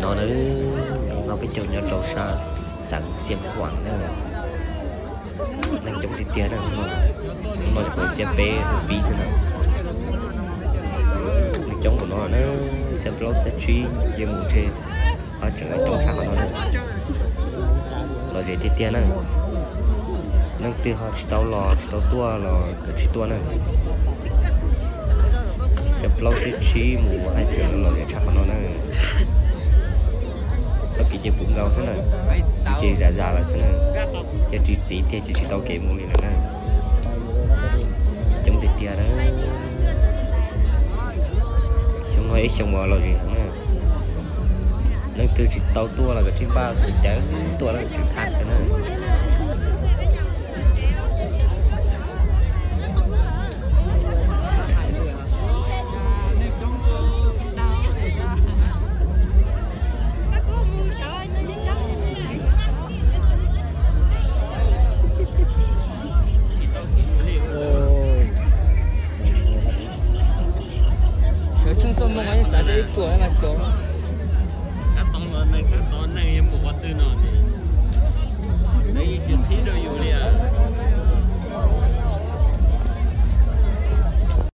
No na, no peb caug nyob rau sab xeev Xiav Khuam na. Neeg coob tiag tiag na, no yog xiab peb pib xwb na. Neeg coob mus no na, xiab plaub xiab tsib yeej mus ntshe ho tseem coob tshaj qhov no na. Lom zem tiag tiag na. Leej twg ho tsis tau los tsis tau tuaj los kav tsij tuaj na. Xiab plaub xiab tsib mus haj tseem lom zem tshaj qhov no na. Txoj kev ces puv nkaus xwb na, ces zam zam lawm xwb na. Yog tsis txiv tiag ces tsis tau kev mus li lawm na. Coob tiag tiag na. Xyoo no ib xyoo uas lom zem heev na. Leej twg tsis tau tuaj los kav tsij npaj tus cawv tuaj na, tseem thaj kawg na. Sawv tsees xoj moo yeej txav cov ib ruam mas xyov. Kab tod los neeg, kab tod neeg yuav mus qhov twg no.